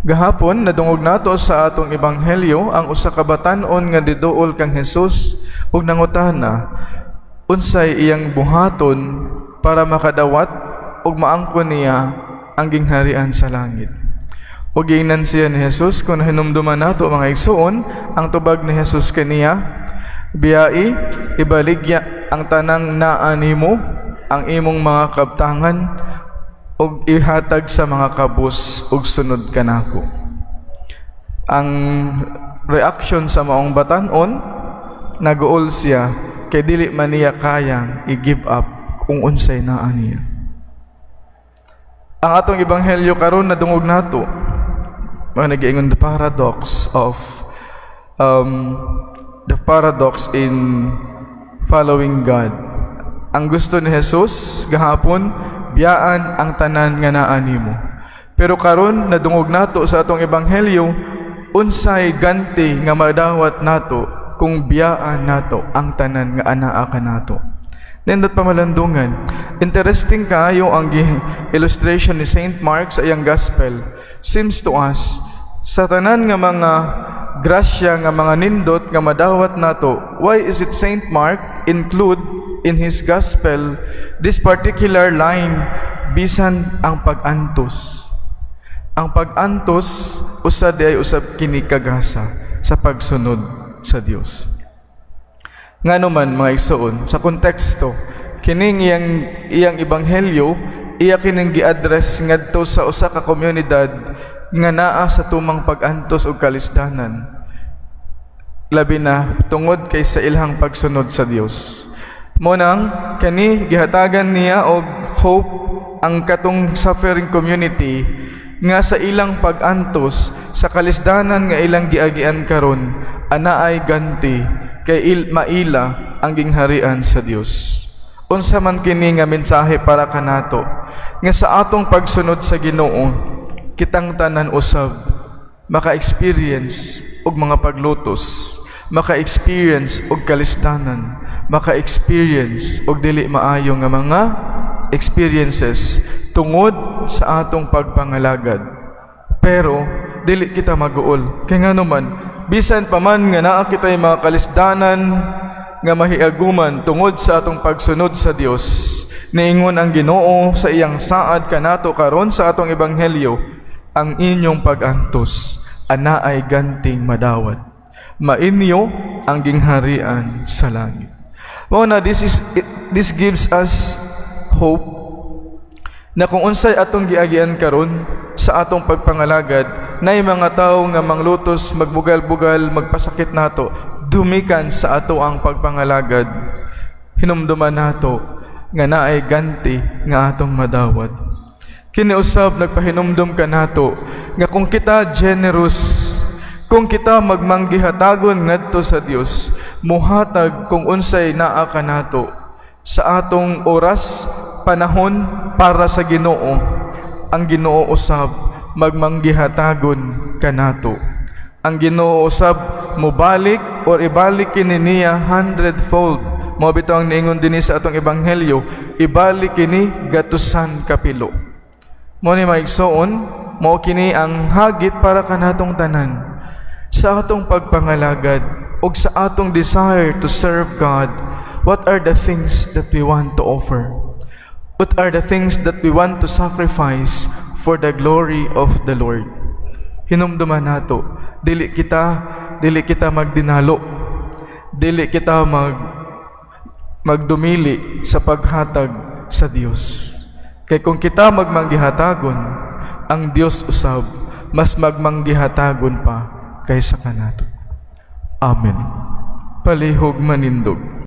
Gahapon, nadungog nato sa atong ebanghelyo ang usa ka batan-on nga diduol kang Jesus ug nangutana unsay iyang buhaton para makadawat ug maangkon niya ang gingharian sa langit. Ug giingnan siya ni Jesus, kung nahinumduman nato, mga igsuon, ang tubag ni Jesus kaniya, "Biyai, ibaligya ang tanang naa nimo, ang imong mga kabtangan, ug ihatag sa mga kabus, ug sunod kanako." Ang reaction sa maong batan-on, naguol siya kay dili man niya kayang i-give up kung unsay naa niya. Ang atong ebanghelyo karon, nadungog nato, mga nagiingon the paradox in following God. Ang gusto ni Jesus gahapon, biyaan ang tanan nga naa nimo. Pero karon, nadungog nato sa atong ebanghelyo, unsay ganti nga madawat nato kung biyaan nato ang tanan nga anaa kanato? Nindot pamalandungan. Interesting kaayo ang illustration ni Saint Mark sa iyang gospel. Seems to us, sa tanan nga mga grasya nga mga nindot nga madawat nato, why is it Saint Mark include in his gospel this particular line, bisan ang pag-antos? Ang pag-antos usa diay usab kini ka grasa sa pagsunod sa Dios. Ngano man, mga igsoon, sa konteksto, kining iyang ebanghelyo, iya kining gi-address ngadto sa usa ka komunidad nga naa sa tumang pag-antos ug kalisdanan. Labi na tungod kay sa ilahang pagsunod sa Dios. Mao nang kani gihatagan niya og hope ang katong suffering community nga sa ilang pag-antos, sa kalisdanan nga ilang giagian karon, anaay ganti kay maila ang gingharian sa Dios. Unsa man kini nga mensahe para kanato nga sa atong pagsunod sa Ginoo, kitang tanan usab maka-experience og mga paglutos, maka-experience og kalisdanan, maka-experience og dili maayo nga mga experiences tungod sa atong pagpangalagad. Pero dili kita maguol. Kay ngano man, bisan pa man nga naa kitay mga kalisdanan nga mahiaguman tungod sa atong pagsunod sa Dios, niingon ang Ginoo sa iyang saad kanato karon sa atong ebanghelyo, "Ang inyong pag-antos anaay ganting madawat. Mainyo ang gingharian sa langit." Mao na this gives us hope na kung unsay atong giagian karon sa atong pagpangalagad, nay mga tawo nga manglutos, magbugal-bugal, magpasakit nato dumikan sa ato ang pagpangalagad, hinumduman nato nga naay ganti nga atong madawat. Kini usab nagpahinumdum kanato nga kung kita generous, kung kita magmanggihatagon ngadto sa Dios, muhatag kung unsay naa kanato sa atong oras, panahon para sa Ginoo, ang Ginoo usab magmanggihatagon kanato. Ang Ginoo usab mobalik or ibalik kini niya hundredfold. Mao bitaw ang niingon dinhi sa atong ebanghelyo, ibalik kini gatusan kapilo. Mao ni, mga igsoon, mao kini ang hagit para kanatong tanan. Sa atong pagpangalagad ug sa atong desire to serve God, what are the things that we want to offer? What are the things that we want to sacrifice for the glory of the Lord? Hinumduman nato, dili kita magdinalo. Dili kita magdumili sa paghatag sa Dios. Kay kung kita magmanggihatagon, ang Dios usab mas magmanggihatagon pa kaysa kanato. Amen. Palihog manindog.